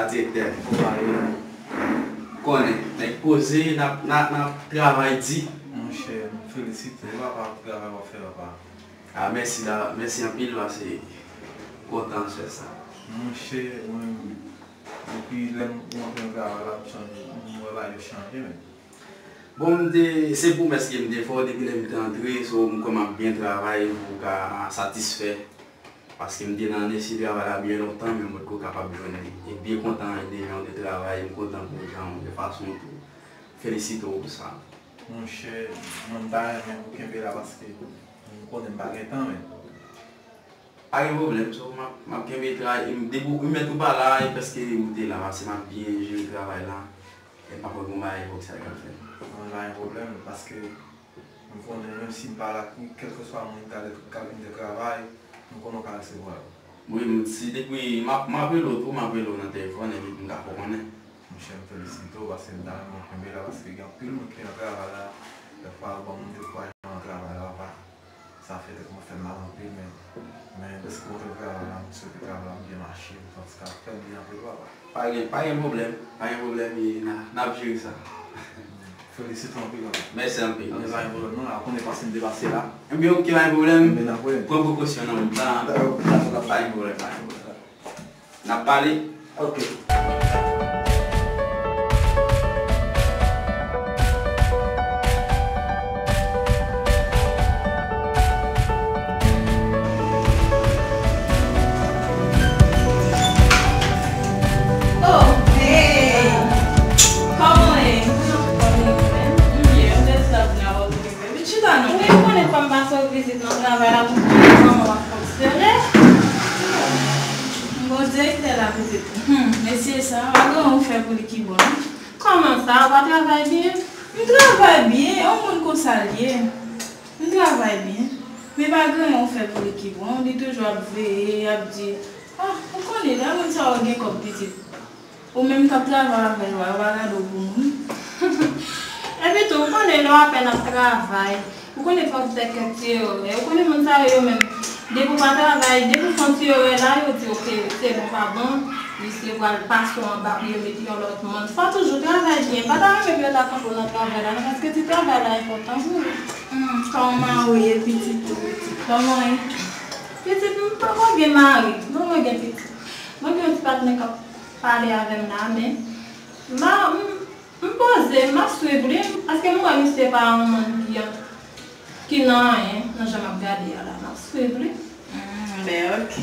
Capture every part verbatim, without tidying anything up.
Direktè. Ou konnen, nèg poze, n ap, n ap, n ap travay di. Monchè, m felisite w, papa, pou travay w ap fè, papa. A, mèsi da, mèsi anpil, paske kontan fè sa. Monchè, mwen, depi lè m rantre nan travay la, m chanje, m wè bagay yo chanje, men. Bon, m te, se pwomès ke m te fè w depi lè m te antre, so m kwè m ap byen travay pou w ka satisfè. Paske m te nan nesesite travay la byen lontan, men m potko kapab jwenn li. E byen kontan deja w te travay, m kontan pou jan w, de fason w tou. Felisite w pou sa. Monchè, mwen m ta renmen pou kenbe la paske m konnen m pa gen tan, men. Pa gen pwoblèm, so m ap, m ap kenbe travay. Depi w mèt ou pa la, e prèske ou te la, paske m ap byen jere travay la. E m pa kwè gon bagay epòk sa yo k ap fè. Mwen pa gen pwoblèm, paske m konnen menm si m pa la, kèlkeswa moun ki ta, ka vin fè travay, m konnen w ka resevwa yo. Wi, m, si depi, m ap, m ap rele w tou, m ap rele w nan telefòn, epi pou m ka fè w konnen. Monchè, m felisite w, paske m ta renmen w kenbe la, paske gen anpil moun ki nan travay la, dèfwa yo ban moun dekourajan nan travay la, papa. Sa fè tèt mwen fè mal anpil, men, men deske w te travay la, m swete travay la byen mache, antouka, fè l byen anpil, papa. Pa gen, pa gen pwoblèm, pa gen pwoblèm, e n a, n ap jere sa. Felisite w anpil, papa. Mèsi anpil. Anben, pa gen pwoblèm, non, la, konnen pase m te pase la. Ebyen, oke, pa gen pwoblèm. Anben, n ap wè. Pran prekosyon nan wout la. Pa gen pwoblèm, pa gen pwoblèm. N ap pale. Ok. Oh, hey! Kòman w ye? M byen, m te sot la, w okipe. Vin chita non, men ou konnen fò m pase w vizit nan travay la pou m konnen kòman w ap fonksyone. M gon direktè la vizit. Hmm, mesye sa, pa gen anyen ou fè pou li ki bon, non. Kòman sa, ou pa travay byen? M travay byen, yon moun konsa l ye. M travay byen. Men pa gen anyen ou fè pou li ki bon, li toujou ap veye, ap di, ah, ou konnen, jan moun sa yo gen kòb pitit. Ou menm k ap travay avè yo a, yo pa gade w pou moun. Epi tou, ou konnen lè w apèn ap travay, ou konnen fòk fè kèk ti erè. Ou konnen moun sa yo, yo menm, depi w pa travay, depi w fè yon ti erè la, yo di, oke, se bon, pa bon, li se pral pase w anba pou yo mete yon lòt moun. Fò w toujou travay byen. Pa ta renmen pou yo ta kanpe w nan travay la, non, paske ti travay la enpòtan pou ou. Hmm, kòman ou ye, pitit ou, pitit? Kòman w ye? Pitit, m poko gen mari, m poko gen pitit. Mwen gen yon ti patnè k ap pale avè m la, men m a, m, m poze, m ap swiv li, paske m wè misye pa yon moun ki, ki nan anyen, nan jan m ap gade a la, m ap swiv li. Hmm, ben, ok.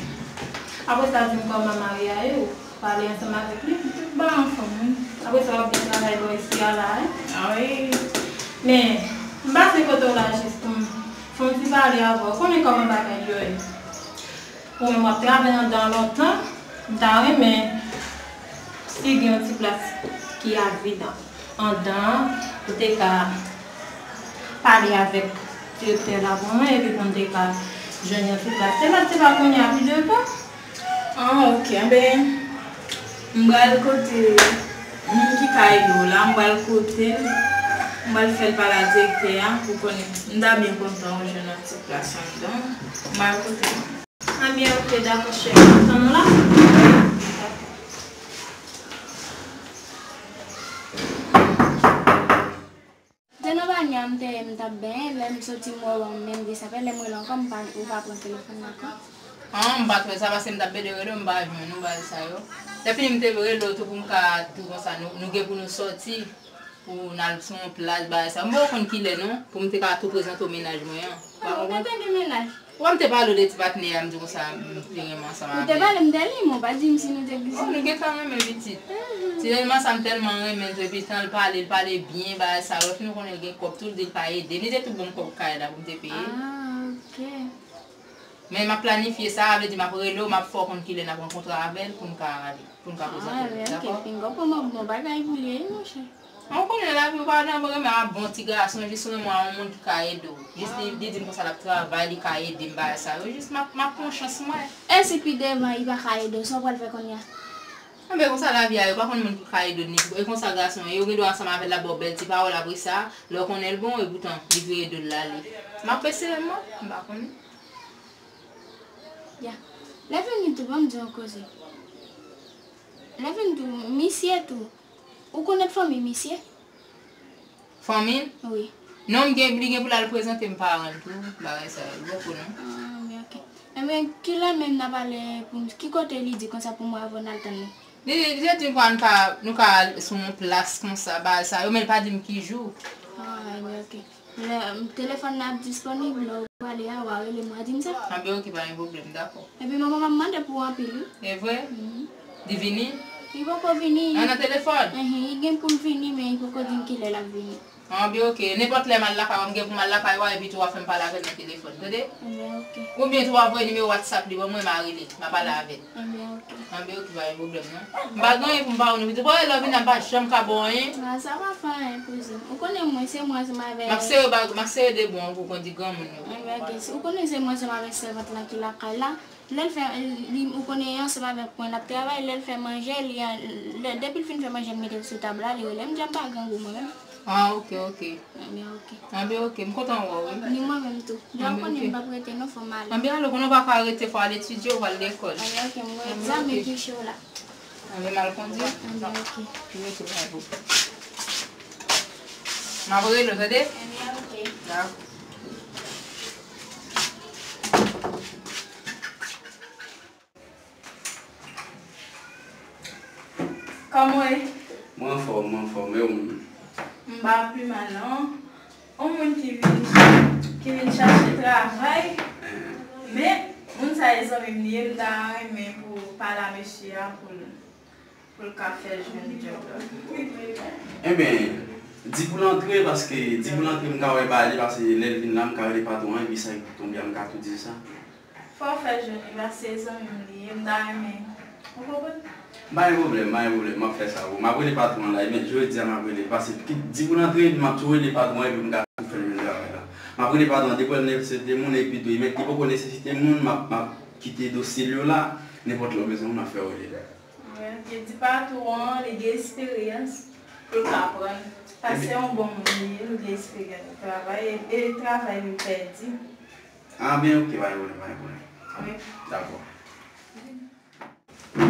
Apre sa, di m kòman mari a ye, ou pale ansanm avèk li, tout bagay anfòm, wi. Apre sa, w ap byen travay bò isi a la, wi. Ah, wi. Men, m pase kote w la jis pou m fè yon ti pale avè w, konnen kòman bagay yo ye. Ou menm w ap travay anndan an lontan, m ta renmen si gen yon ti plas ki ap vid anndan an, pou te ka pale avèk direktè la pou mwen, epi pou m te ka jwenn yon ti plas. Se pa, se pa kounye a, pi devan. Ah, ok, anben, m pral kote moun ki ka ede w la, m pral kote l, m pral fè l pale a direktè a, pou konnen, m ta byen kontan w jwenn yon ti plas anndan, m pral kote l. Ebyen, ok, dakò, cheri. Tann nou la. Te nan banyè a, m te, m t ap benyen, lè m soti, m wè w, men m gen sa fè, lè m rele ankò, m pa, ou pa pran telefòn nan ankò. Ah, m pa t wè sa, paske m t ap bede rele w, m pa jwenn ou, bagay sa yo. Lè fini, m te rele w tou pou m ka di w konsa, nou, nou gen pou nou sòti. Pou n al sou yon plaj, bagay sa. M poko konn kilè non, pou m te ka tou prezante w mennaj mwen an. Ah, ou gentan gen mennaj? Ou wè m te pale w de ti patnè a, m di konsa, m te renmen ansanm avè l. Ou te pale m de li, men w pa di m si nou te egziste. Oh, nou gentan renmen pitit. Mhm. Ti renmen sa, m tèlman renmen l, epi tan l pale, l pale byen, bagay sa. Wè, nou konnen l gen kòb tou, l di l ka ede m. Li te tou ban m kòb kay la pou m te peye. Ah, ok. Men m ap planifye sa, vle di m ap rele w, m ap fè w konn kilè n ap rankontre avè l pou n ka ale, pou n ka prezante l, dakò? Ah, ok, pinga, w pran bon bagay pou li, wi, monchè. Ou konnen lavi w pa janm renmen a bon ti gason, jis renmen a yon moun ki ka ede w. Jis li, li di m konsa l ap travay, li ka ede m, bagay sa yo. Jis m ap, m ap pran chans mwen. E si pi devan li pa ka ede w, sa w pral fè kounye a? Anben konsa lavi a ye, ou pa konn moun ki ka ede w ni. E konsa gason ye, ou gen dwa ansanm avè l, l ap ba w bèl ti pawòl, apre sa, lè w konnen l bon, epoutan, li vire do l l ale. M ap eseye mwen, m pa konnen. Ya. Lè fini tou, ban m di yon koze. Lè vin tou, misye tou. Ou konèt fanmi misye? Fanmi l? Wi. Non, m gen, li gen pou l al prezante m paran l tou, bagay sa yo, li poko non. Ah, men ok. Ebyen, kilè menm n ap ale pou m, ki kote li di konsa pou mwen avè w n al tann li? Li, li te di m kwa nou ka, nou ka al sou yon plas konsa, bagay sa yo, men l pa di m ki jou. Ah, ebyen, ok. Lè, m, telefòn nan ap disponib, lè w prale a, w a rele m, w a di m sa. Anben, ok, pa gen pwoblèm, dakò. Epi manman m ap mande pou w anpil, wi. E vre? Mhm. Li vini? Li poko vini. An, nan telefòn? Enhen, li gen pou l vini, men li poko di m kilè l ap vini. Anben, ok. Nenpòt lè m al lakay ou, m gen pou m al lakay ou a, epi tou w a fè m pale avè l nan telefòn, tande? Anben, ok. Oubyen tou w a voye nimewo WhatsApp li ban mwen, m a rele l, m a pale avè l. Anben, ok. Anben, ok, pa gen pwoblèm, non. M pa gen anyen pou m ba ou, non. Pitit, bon, lè w vin la, m pa janm ka ba w anyen. Ah, sa pa fè anyen, kouzen. Ou konnen mwen, se mwen ansanm avè M ap sere bag, m ap sere de bon pou kondi granmoun yo. Anben, ok. Ou konnen se mwen ansanm avè sèvant lan ki lakay la. Lè l fè, li, ou konnen ansanm avèk mwen l ap travay, lè l fè manje, li, lè, depi l fin fè manje, l mete l sou tab la, li rele m, di m pa grangou mwen menm. Ah, ok, ok. Anben, ok. Anben, ok, m kontan wè w, wi. Ni mwen menm tou. Jan w konnen m p ap rete non, fò m ale. Anben, ale, konnen w pa ka rete, fò w al etidye, w al lekòl. Anben, ok, m wè egzamen ki cho la. Anben, m al kondi. Anben, ok. Wi, ok, bravo. M ap rele w, tande? Anben, ok. Dakò. Kòman w ye? Mwen anfòm, mwen anfòm, e ou menm? M pa pi mal non. Yon moun ki vin, ki vin chache travay, men moun sa e zanmi m li ye, m ta renmen pou pale a mesye a pou l, pou l ka fè jwenn djòb la. Enben, di pou l antre, paske, di pou l antre, m ka wè bagay li, paske lè l vin la, m ka rele patwon an, epi sa ki tonbe a, m ka tou di l sa. Fò w fè jwenn li, paske se zanmi m li ye, m ta renmen. Ou konprann? M pa gen pwoblèm, m pa gen pwoblèm, m ap fè sa pou ou. M ap rele patwon an la, e mèt jodi a m ap rele l, paske ki, di pou l antre, epi m ap tou rele patwon an, epi m ka tou fè l jwenn travay la. M ap rele patwon an, depi w nesesite moun, epi tou, e mèt li poko nesesite moun, m ap, m ap kite dosye l yo la, nenpòt lè w bezwen moun, m ap fè w rele l. Wi, e di patwon an, li gen esperyans pou l ka pran l. Paske se yon bon moun li ye, li gen esperyans nan travay, e, e travay li pèdi. Ah, ben, ok, pa gen pwoblèm, pa gen pwoblèm. Wi. Dakò.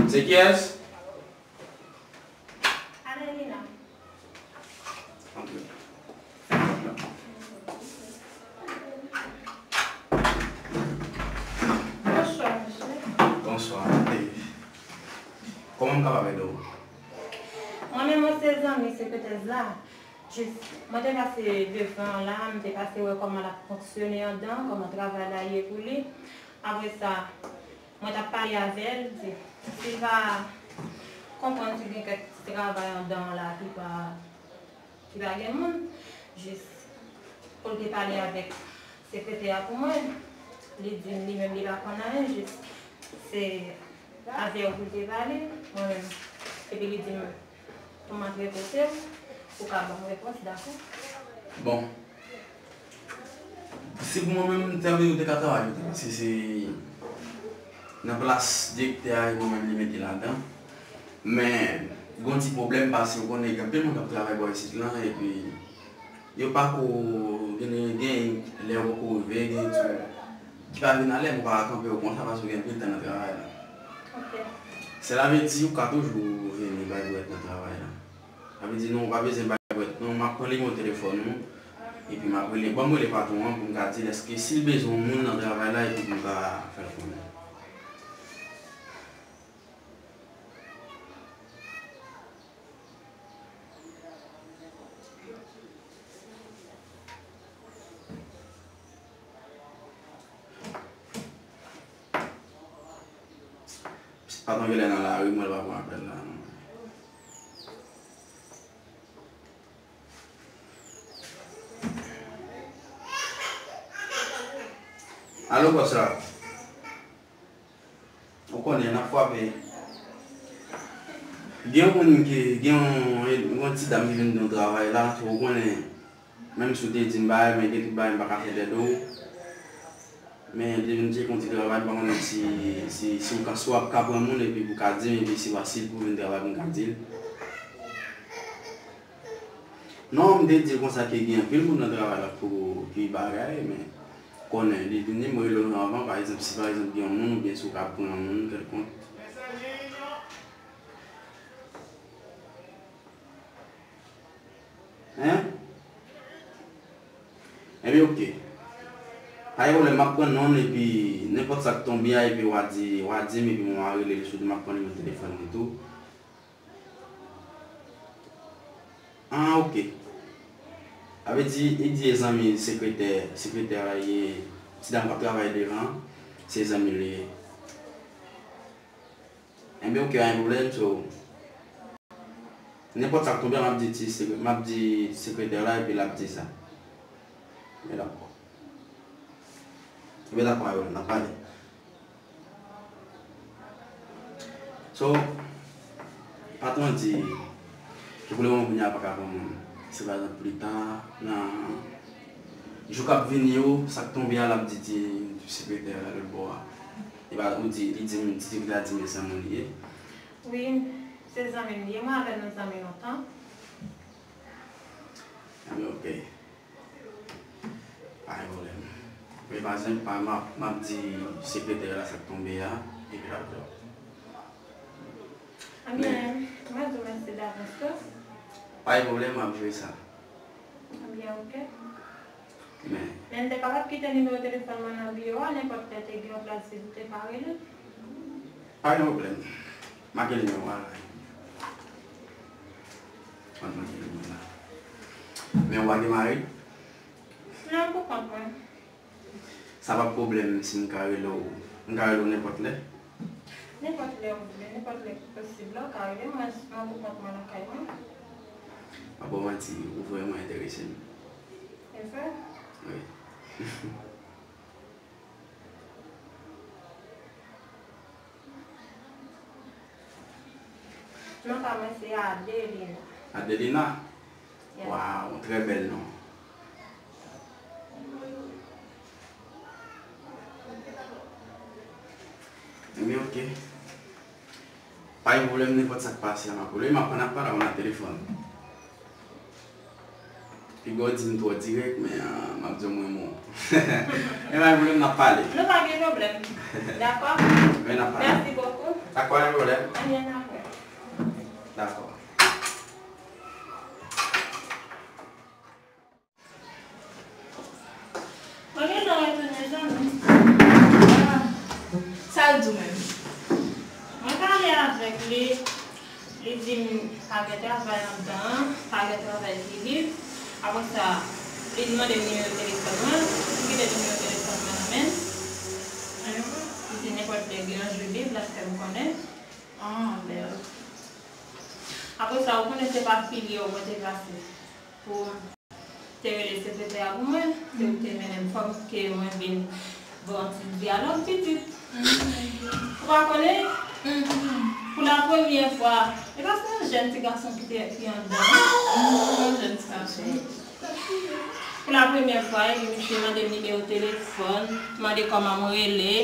Se kiyès? Adelina. Antre. Bonswa, mesye. Bonswa. Hey. Kòman m kapab ede w? Mwen menm, mwen se zanmi sekretèz la. Jis, mwen te pase devan la, m te pase wè kòman l ap fonksyone anndan, kòman travay la ye pou li. Apre sa, mwen t ap pale avè l, di, si l pa konprann si gen kèk ti travay anndan an la ki pa, ki pa gen moun, jis pou l te pale avèk sekretè a pou mwen, li di m li menm li pa konn anyen, jis se avè w pou l te pale, mwen menm. Epi li di m pou m antre kote w, pou w ka ban m repons, dakò? Bon. Si pou mwen menm, m te anvi ou te ka travay, paske se nan plas direktè a, e mwen menm li mete ladan. Men, gen yon ti pwoblèm, paske ou konnen gen anpil moun k ap travay bò isit lan, epi yo pako vin, gen lè yo pako rive, gen tou ki pa vin alè, men ou pa ka kanpe yo konsa, paske gen anpil tan nan travay la. Ok. Sèl avèti, ou ka toujou vini bay bwèt nan travay la. Sa vle di non, ou pa bezwen bay bwèt non, m ap pran nimewo telefòn ou, epi m ap rele, ban m rele patwon an pou m ka di l èske si l bezwen yon moun nan travay la, epi pou m ka fè l konnen. Patwon genlè nan lari, mwen l pa pran apèl la non. Alo, bòs la. Ou konnen, n ap frape. Gen yon moun ki, gen yon, yon ti dam ki vin nan travay la, so ou konnen, menm si w te di m bagay, men gen tout bagay m pa ka fè dèyè do w. Men, depi m tcheke yon ti travay, m pa konnen si, si, si m ka, si w ap ka pran moun, epi pou w ka di m, epi si fasil pou vin travay pou m ka di l. Non, m te di l konsa ke gen anpil moun nan travay la pou ki bagay, men konnen, li vini, m rele w anvan, pa egzanp, si pa egzanp gen yon moun, oubyen si w ka pran yon moun kèlkonk. Pa gen pwoblèm, m ap pran non l epi nenpòt sa k tonbe a, epi w a di, w a di m, epi mwen m a rele l sou li, m ap pran nimewo telefòn li tou. Ah, ok. Sa vle di, li di e zanmi sekretè, sekretè a ye, ti dam k ap travay devan an, se zanmi l li ye. Enben, ok, pa gen pwoblèm, so, nenpòt sa k tonbe a, m ap di ti sekre-, m ap di sekretè la, epi l ap di sa. Men dakò. Enben, dakò, Ayol, n ap pale. So, patwon di, ke pou lemoman kounye a pa ka pran moun. Se pa nan pli ta, nan jou k ap vini yo, sa k tonbe a, l ap di ti sekretè a lòt bò a. E pa, ou di, li di m, ti sekretè a di m e zanmi w li ye. Wi, se zanmi m li ye. Mwen avè l nou zanmi lontan. Enben, ok. Pa gen pwoblèm. Men pa zen, pa, m ap, m ap di sekretè la sa k tonbe a, epi l ap di w. Ebyen, mwen di w mèsi davans tou. Pa gen pwoblèm, m ap jere sa. Ebyen, ok. Men. Men m te kapab kite nimewo telefòn mwen nan biwo a, nenpòt lè te gen yon plas vid, ou te ka rele. Pa gen pwoblèm. Make nimewo a la. Mwen make nimewo la. Men ou pa gen mari? Non, pou kont mwen. Sa p ap pwoblèm si m ka rele w, m ka rele w nenpòt lè? Nenpòt lè ou vle, nenpòt lè ki posib la, ou ka rele mwen, mwen pou kont mwen lakay mwen. Pa ba w manti, ou vrèman enterese m. E vre? Wi. Non pa mwen se Adelina. Adelina? Yeah. Wow, trè bèl non. Ebyen, ok. Pa gen pwoblèm, nenpòt sa k pase a, m ap rele w, m ap pran apèl ou nan telefòn. Piga w di m twò dirèk, men, ah, m ap di w m renmen w. Men pa gen pwoblèm, n ap pale. Nou pa gen pwoblèm. Dakò? Men n ap pale. Merci beaucoup. Dakò, pa gen pwoblèm. Anyen apre. Dakò. Mwen gentan retounen zanmi. Ah, sa l di w menm? Mwen pale avèk li, li di m pa gen travay anndan an, pa gen travay ki lib. Apre sa, li mande m nimewo telefòn mwen, m kite nimewo telefòn mwen nan men l. Li di nenpòt lè gen yon jou lib, l ap fè m konnen. Ah, bèl. Apre sa, ou konnen se pa filye w mwen te pase pou te rele sekretè a pou mwen, se ou te mennen m fò m ke mwen vin ba w yon ti dyalòg pitit. Ou pa konnen? Pou la premyè fwa, e pa se yon jèn ti gason ki te, ki anndan an. Yon jèn ti gason. Pou la premyè fwa, epi misye mande m nimewo telefòn, mande kòman m rele,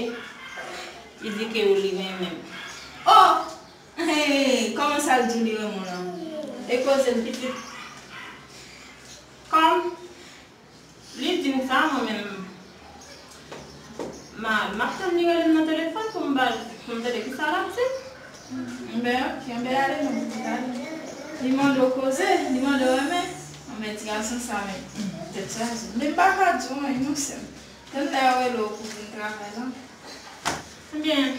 li di ke ou li renmen m. Oh! Hey, kòman sa l di w li renmen w lan? E koze l pitit. Kòm li di m sa, mwen menm, m a, m ap tann li rele m nan telefòn pou m ba l, pou m tande kisa l ap di. Enben, ok, enben ale non, pitit, ale. Li mande w koze, li mande w renmen. Enben, ti gason sa, men, hmm, tèt chaje. Men m pa ka di w anyen non, sè m. Tann lè yo rele w pou vin travay la. Ebyen,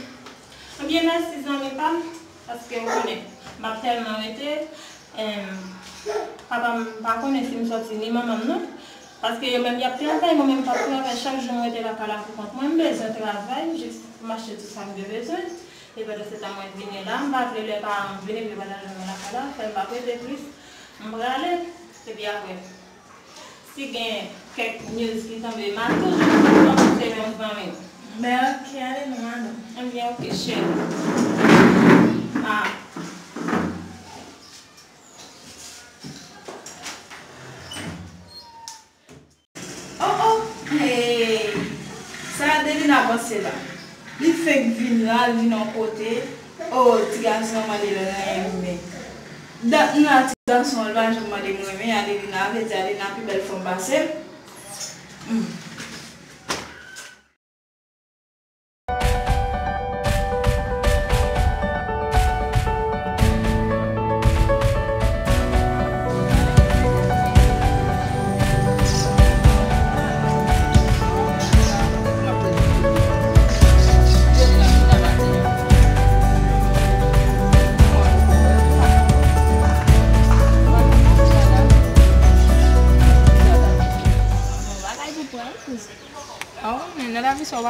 ebyen, mèsi zanmi pa m, paske ou konnen, m ap tèlman rete, em, papa m pa konnen si m sòti ni manman m non, paske yo menm y ap travay, mwen menm m p ap travay, chak jou m rete lakay la pou kont mwen, m bezwen travay, jis pou m achte tout sa m te bezwen, e pandan se tan mwen vini la, m pa vle lè paran m vini, epi yo pa ta jwenn mwen lakay la, fè m p ap rete plis, m prale, epi apre. Si gen kèk news ki tonbe, m a toujou konprann se menm zanmi. Men ok, ale non, madanm. Ebyen, ok, cheri. Ah. Oh, oh, hey. Sa Adelina panse la. Li fenk vin la, li nan kote. Oh, ti gason an mande l renmen. Dat m la, ti gason an, l pa janm mande m renmen. Adelina, vle di Adelina pi bèl fanm pase m. Hmm.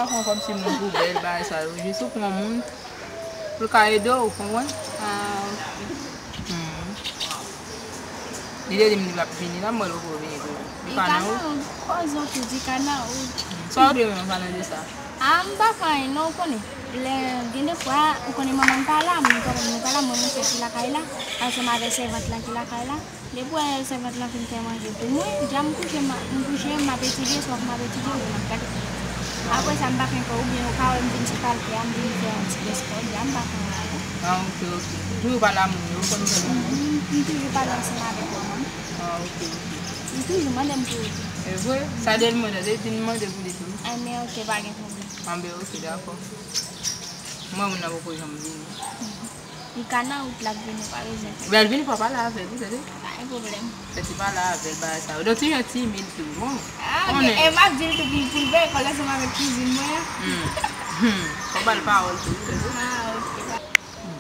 Pran kòmsi moun pou bèl, bagay sa yo. Jis ou pran moun pou l ka ede w, konprann? Ah, ok. Hmm. Li te di m li p ap vini la, m wè l poko vini tou. Li ka nan wout. Li ka nan wout, koz yon kou, li ka nan wout. Sa w te renmen w pale de sa? Ah, m pa fè anyen non, ou konnen. Lè, gen de fwa, ou konnen manman m pa la, m pa konn nou pa la, mwen, mwen soti lakay la, ansanm avè sèvant lan ki lakay la. Depi w wè sèvant lan fin fè manje pou mwen, dja m kouche, m, m kouche, m ap etidye, swa m ap etidye, oubyen m ap gade fim. Apre sa, m pa fè ankò, oubyen ou ka wè m vin sou palke a, m vin fè yon ti lespò, dja m pa fè anyen. Ah, ok, ok. Ou toujou pale a moun yo, ou konn fè moun yo? M, m toujou pale ansanm avèk manman m. Ah, ok, ok. Li toujou mande m pou li tou. E vre? Sa de l mande, li di m mande pou li tou. Enben, ok, pa gen pwoblèm. Enben, ok, dakò. Mwen, moun nan poko janm vini. Li ka nan wout, l ap vini, pa bezwen fè. Lè l vini, fò w pale avè l, wi, tande? Pa gen pwoblèm. Fè ti pale avè l, bagay sa yo. Donk, ti jan timid tou, bon. Ah, konnen. E m ap di l tou pou, pou l veye kò l ansanm avèk kouzin mwen an. Hmm. Hmm. Fò w ba l pawòl tou, wi, tande? Ah, ok. Hmm.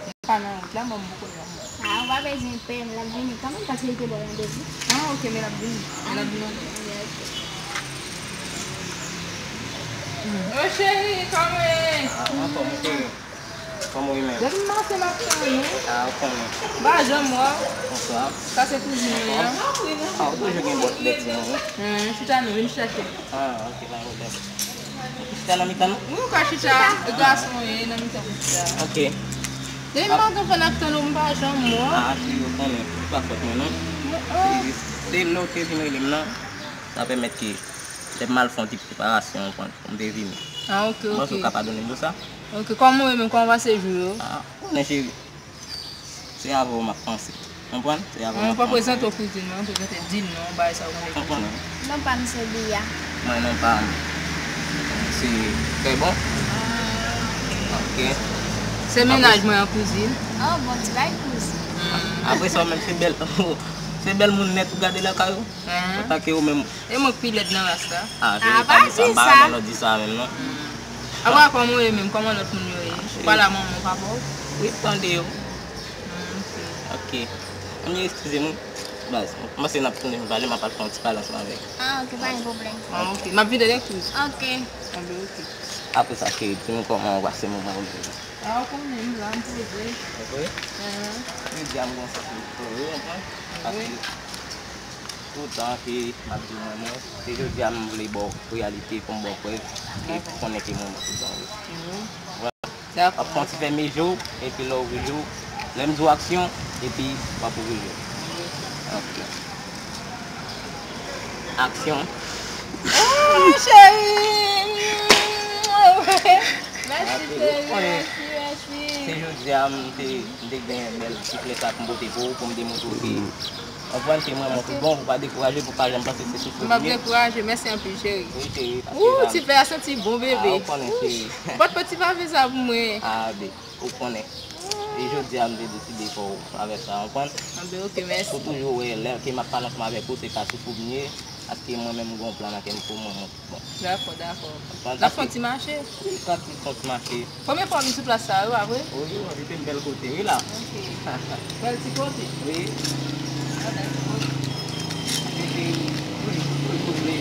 Li ka nan wout la, mwen, m poko nan wout. Ah, ou pa bezwen pè, l ap vini kanmenm, paske li te ba w randevou. Ah, ok, men l ap vini. Men l ap vini. Ah, ok. Hmm. Oh, cheri, kòman w ye? Ah, anfòm, ok. Kòman w ye menm? Depi m maten, m ap tann ou. Ah, ou konnen. M pa janm wè w. Bonswa. Sa se kouzin mwen an. Ah, ou toujou gen bòs bèt, non, wi. Hmm, chita non, vin chache. Ah, ok, pa gen pwoblèm. Ou chita nan mitan nou? Wi, ou ka chita. E gason w ye, nan mitan pou chita. Ok. Depi m maten, m ap tann ou, m pa janm wè w. Ah, cheri, ou konnen. Se pa fòt mwen, non. Se, se lè w te vin rele m nan. Sa pèmèt ke lè m al fè yon ti preparasyon, ou konprann, pou m te vini. Ah, ok, ok. M panse ou ka padone m pou sa. Ok, kòman w ye menm? Kòman w pase jou yo? Ah, ou konnen, cheri. Se avè w m ap panse. Konprann? Se avè w m ap panse. Mwen pa prezante w kouzin mwen, prezante, di l non, bagay sa yo konn. Konprann? Non pa m se Lia. Mwen non pa m se Trèbon. Ah, ok. Se mennaj mwen an, kouzin. Oh, bon, ti bay kouzin. Hmm. Apre sa, ou menm se bèl, se bèl moun nèt ou gade lakay ou. Antanke ou menm. E mwen k pi lèd nan ras la. Ah, cheri, pa di sa, m pa renmen lè w di sa menm, non. Apa kòman w ye menm? Kòman lòt moun yo ye? Ou pale a manman w, papa w? Wi, m tande yo. Hmm, ok. Ok. Anmye, eskize m, wi. Baz, m panse n ap tounen vin pale, m ap al fè yon ti pale ansanm avèk. Ah, ok, pa gen pwoblèm. Ah, ok. M ap vide lè kouz. Ok. Anben, ok. Apre sa, cheri, di m kòman w pase moman w yo. Ah, ou konnen m la, m poze. Ou vre? Ahn. Jodi a m gon sans pou ou, ou konprann? Paske toutan ke m ap di w mwen menm, se jodi a m vle ba w reyalite pou m ba w prèv ke pou konnen ke mwen mwen toutan, wi. Dakò. W ap fè yon ti fèmen je w, epi lè w ouvri je w, lè m di w aksyon, epi w ap ouvri je w. Ok. Aksyon. Oh, cheri. Mèsi, cheri. Mèsi, mèsi. Se jodi a m te, m te gen bèl ti flè sa pou m pote pou ou, pou m te montre w ke, konprann, ke mwen mwen pou bon, pou pa dekouraje, pou pa janm panse se soufri. M ap dekouraje, mèsi anpil, cheri. Wi, cheri. Ou, ti vè a santi bon, bebe. Ah, ou konnen, cheri. Pot peti pave sa pou mwen. Ah, be, ou konnen. E jodi a m te deside fè w avè sa, konprann? Anben, ok, mèsi. Ou toujou wè, lè ke m ap pale ansanm avèk ou, se pa sou kou m ye, paske mwen menm m gon plan nan kè m pou mwen, mwen, bon. Dakò, dakò. N ap fè yon ti mache. Wi, n ap fè yon ti mache. Premye fwa w vin sou plas sa a, wi, pa vre? Wi, wi, se te yon bèl kote, wi, la. Ok. Bèl ti kote. Wi. Anben, ti kote. Mwen te, wi, wi, wi, wi, wi,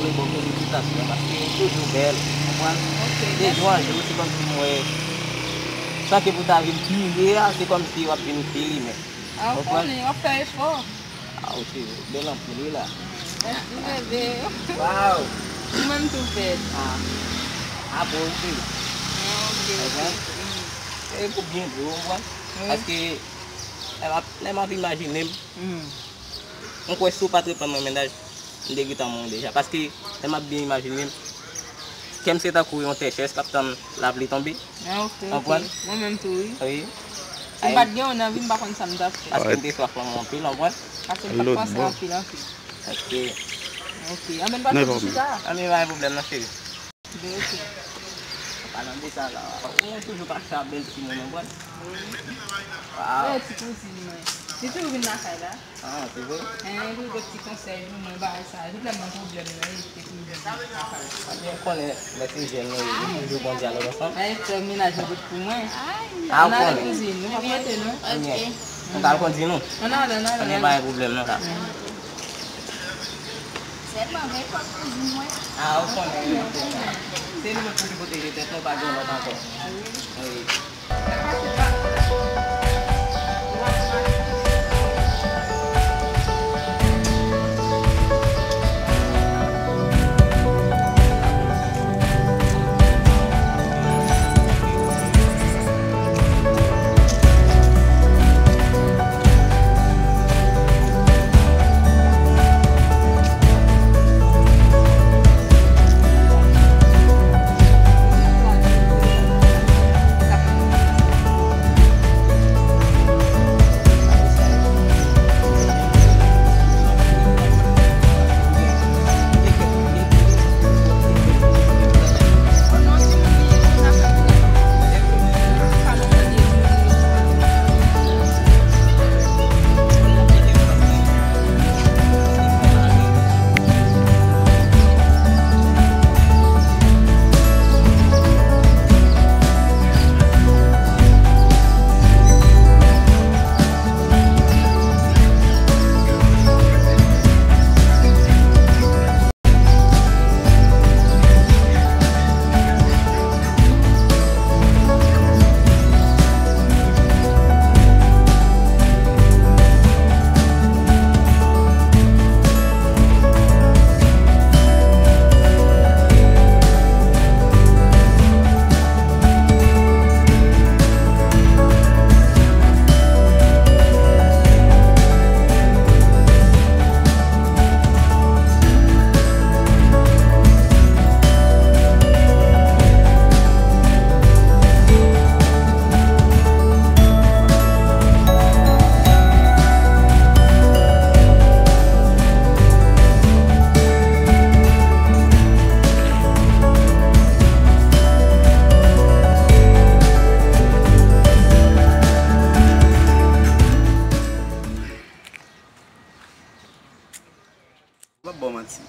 wi, bò kote ti tas la, paske yo toujou bèl, konprann? Ok, mèsi. De jou an jou, se kòmsi m wè, sa ke pou ta vin pi ye a, se kòmsi w ap vin pi limen. Ah, ou konnen, w ap fè efò. Ah, ou se bèl anpil, wi, la. Mèsi, bebe. Waw. Ou menm tou bèl. Ah. Ah, bon, wi. Ah, ok, ok. Konprann? E pou byen di w, konprann? Wi. Paske, lè m ap, lè m ap imajine m, m kwè si w pa t reponn mwen mennaj, m te gentan mouri deja. Paske, lè m ap byen imajine m, kè m se tankou yon tè chèz k ap tann lapli tonbe. Ah, ok, ok. Konprann? Mwen menm tou, wi. Wi. Si m pa t gen w nan vi m, m pa konn sa m t ap fè. Paske m te swaf lanmou anpil, konprann? Paske m t ap panse anpil, anpil. Ok. Ok. Anben, n pa t chita. Anben, pa gen pwoblèm, non, cheri. Anben, ok. An palan de sa la, ou toujou pa chita bèl timoun, konprann? Wi. Waw. Ti kouzin mwen. Li toujou vin lakay la. Ah, se vre? Hein, li dwe ti konsèy pou mwen, bagay sa. Tout lè m nan pwoblèm, mwen rete pou mwen. Ou konnen, lè se jèn nou ye, nou toujou gon dyalòg ansanm. Ay, fè mennaj mwen tout pou mwen. Ah, ou konnen. Ann ale kouzin, nou pa pote, non? Ok. Nou ka al kondi nou? Ann ale, ann ale. Ann ale, pa gen pwoblèm, non, la. Mwen avèk lòt kouzin mwen. Ah, ou konnen, se nou menm pou ki kote li tèt nou, pa gen lòt ankò. Wi. M p ap ba w manti.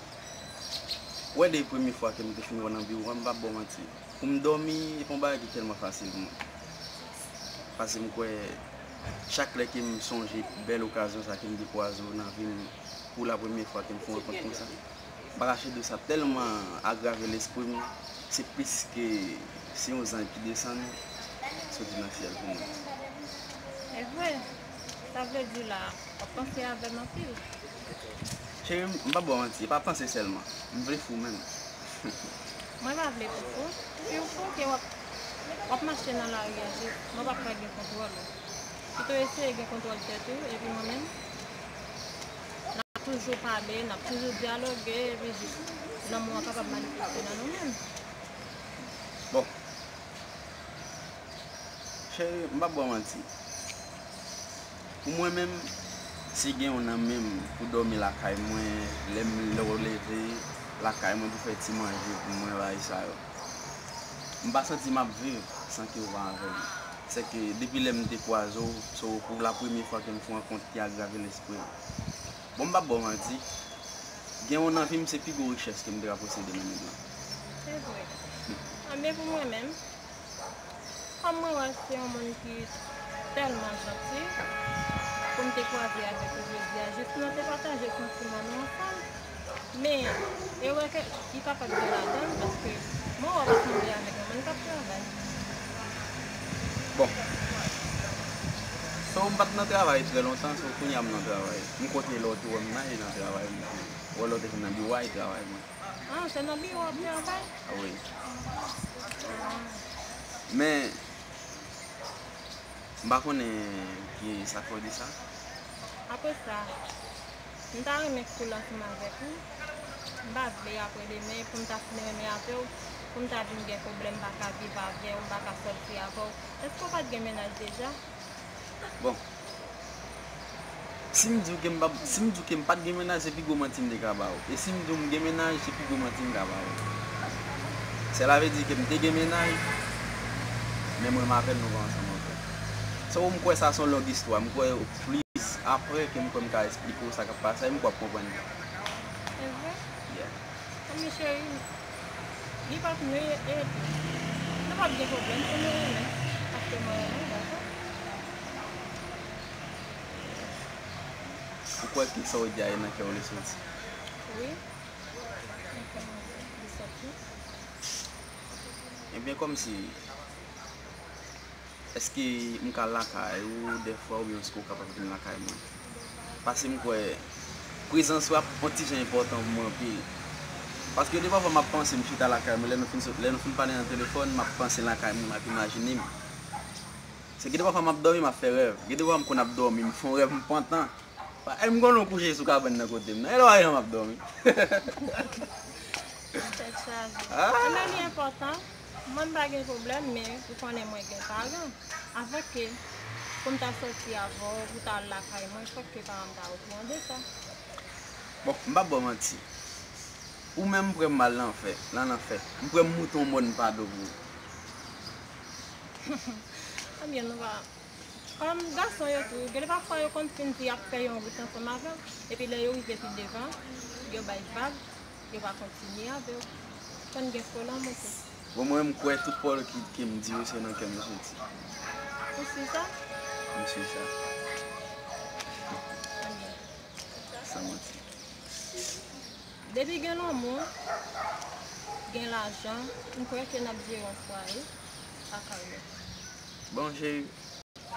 Ou wè, depi premye fwa ke m te fin wè w nan biwo a, m p ap ba w manti. Pou m dòmi, e pa yon bagay ki tèlman fasil pou mwen. Paske m kwè, chak lè ke m sonje bèl okazyon sa ke m te kwaze w nan vi m, pou la premye fwa ke m fè yon rankont konsa, m pa kache di w sa tèlman agrave lespri m, se plis ke si yon zanj ki desann soti nan syèl pou mwen. Se vre. Sa vle di la, w ap panse avè m anpil. Cheri, m p ap ba w manti, e pa panse sèlman. M vle fou menm. Mwen pa vle pou fou. Si w fou, ke w ap, w ap mache nan lari a jis, mwen p ap ka gen kontwòl ou. Pito eseye gen kontwòl tèt ou, epi mwen menm, n ap toujou pale, n ap toujou dyaloge, epi jis lanmou an kapab manifeste nan nou menm. Bon. Cheri, m p ap ba w manti. Pou mwen menm, si gen yon nan men m pou dòmi lakay mwen, lè m, lè w leve, lakay mwen pou fè ti manje pou mwen, bagay sa yo, m pa santi m ap viv san ke w pa avè m. Sèke depi lè m te kwaze w, se w pou la premye fwa ke m fè yon rankont ki agrave lespri m. Bon, m p ap ba w manti. Gen w nan vi m, se pi gwo richès ke m te ka posede nan mond lan. Se vre. Anben, pou mwen menm, kòm mwen wè se yon moun ki tèlman janti, pou m te kwaze avèk ou jodi a, jis pou nou te pataje santiman nou ansanm. Men, erè ke li kapab gen ladan l, paske mwen wè w ap sanble avèk yon moun k ap travay. Bon. So, m pa t nan travay trè lontan, so, kounye a m nan travay. M konte lè w te wè m nan, e nan travay m te. Wè lè w te vin nan biwo a, e travay mwen. Ah, se nan biwo w ap travay? Wi. Ah. Men, m pa konnen ki sa k fè w di sa. Apre sa, m ta renmen koule ansanm avèk ou. M pa vle apre demen, pou m ta fin renmen avè w, pou m ta vin gen pwoblèm, m pa ka viv avè w, m pa ka sòti avè w. Èske w pa t gen mennaj deja? Bon. Si m di w ke m pa, si m di w ke m pa t gen mennaj, se pi gwo manti m te ka ba w. E si m di w m gen mennaj, se pi gwo manti m ka ba w. Sèla vle di ke m te gen mennaj, men mwen m avè l, nou pa ansanm ankò. So, m kwè sa se yon long istwa. M kwè plis apre ke m kwè m ka esplike w sa k ap pase a, e m kwè w ap konprann. Se vre? Yeah. Anben, cheri, li p ap, nou, e, nou p ap gen pwoblèm pou nou renmen, paske mwen renmen w, dakò? Ou kwè ke sa w di a e nan kè w li soti? Wi. Ebyen, kòmsi, èske m ka lakay ou dèfwa, oubyen èske w kapab vin lakay mwen? Paske m kwè prezans ou ap yon ti jan enpòtan pou mwen anpil. Paske gen de pafwa m ap panse m chita lakay mwen, lè nou fin sot, lè nou fin pale nan telefòn, m ap panse lakay mwen, m ap imajine m. Se gen de pafwa m ap dòmi, m ap fè rèv. Gen de pafwa m konn ap dòmi, m fè yon rèv, m pantan. Pa, e m konnen w kouche sou kabann nan kote m nan. E lè w a jan m ap dòmi. Tèt chaje. Ah! Anben, li enpòtan. Mwen, m pa gen pwoblèm, men ou konnen mwen gen paran. Avan ke pou m ta sòti avè w, pou w ta al lakay mwen, fòk ke paran m ta okouran de sa. Bon, m p ap ba w manti. Ou menm, m prè m al nan fè, nan lanfè. M prè m moute yon mòn pa do pou ou. Ebyen, nou pa Kòm gason yo tou, gen de pafwa yo konn fin di y ap fè yon wout ansanm avè w, epi lè yo rive pi devan, yo bay vag, yo pa kontinye avè w. Konn gen fo lanmou tou. Bon, mwen, m kwè tout pawòl ki, ke m di yo, se nan kè m yo soti. Ou si sa? M si sa. Ebyen. San manti. Depi gen lanmou, gen lajan, m kwè ke n ap jere yon fwaye ak Arnel. Bon, cheri,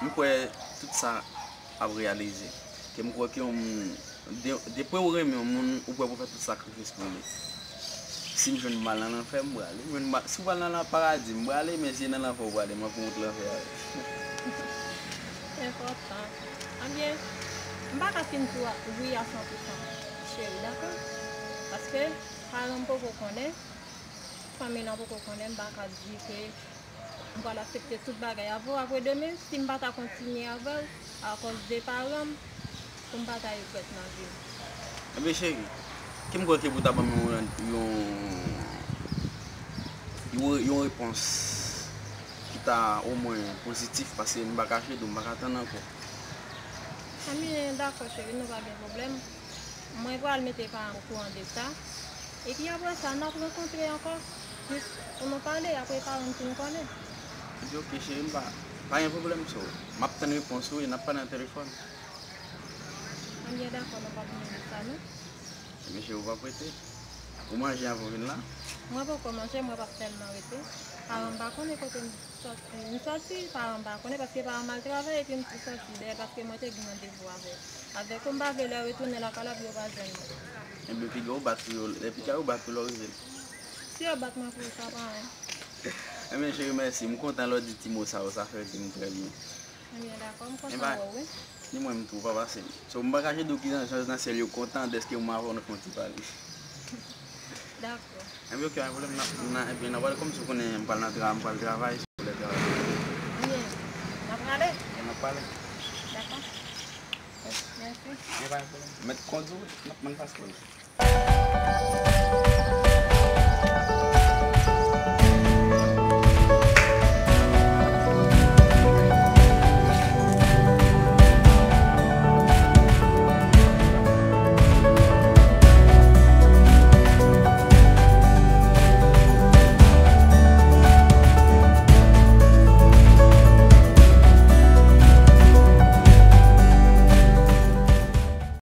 m kwè tout sa ap reyalize. Ke m kwè ke yon moun, de, depi w renmen yon moun, ou prè pou fè tout sakrifis pou li. Si m jwenn mal nan lanfè, m prale. M jwenn mal, si w pral nan, nan paradi, m prale, men si e nan lanfè w prale, m ap fè wout lanfè avè w. Enpòtan. Ebyen, m pa ka fin di w wi a san pou san, cheri, dakò? Paske paran m poko konnen, fanmi lan poko konnen, m pa ka di ke m pral aksepte tout bagay avè w. Apre demen, si m pa ta kontinye avè w, akòz de paran m, pou m pa ta regrèt nan vi m. Ebyen, cheri, ke m kwè ke pou ta ban m yon, yon, yon, yon repons ki ta omwen pozitif, paske m pa ka chede, m pa ka tann ankò. Ebyen, dakò, cheri, nou pa gen pwoblèm. Mwen pral mete paran m okouran de sa. Epi apre sa, n ap rankontre ankò. Jis pou nou pale, apre paran m fin konnen. Epi oke, cheri, m pa, pa gen pwoblèm, so. M ap tann repons ou e n ap pale nan telefòn. Ebyen, dakò, nou p ap bliye sa, non. Ebyen, cheri, ou p ap rete? Ou manje avan w vin la? Mwen poko manje, mwen p ap tèlman rete. Paran m pa konnen kote m sòti. M sòti, paran m pa konnen, paske paran m al travay, epi m sòti dèyè, paske mwen te gen randevou avè, avèk ou. M pa vle lè retounen lakay la pou yo pa jwenn mwen. Ebyen, piga ou bat pou yo, lè piga ou bat pou lè w rive. Si yo bat mwen pou sa, pa anyen. Ebyen, cheri, mèsi. M kontan lè w di ti mo sa yo, sa fè ke m trè byen. Ebyen, dakò, m kontan wè w, wi. Ni mwen m tou, pa pase m. So, m pa ka jwe di w ki jan, jan nan syèl yo kontan dèske mwen avè w nou fè yon ti pale. Dakò. Ebyen, oke, pa gen pwoblèm, n ap, n a, ebyen, n a pale kòmsi w konnen m pral nan tra-, m pral travay, si w lè travay. Ebyen, n a prale. Ebyen, n ap pale. Dakò. Mèsi. Ebyen, pa gen pwoblèm. Mèt kondwi w, n ap, m ap pase w.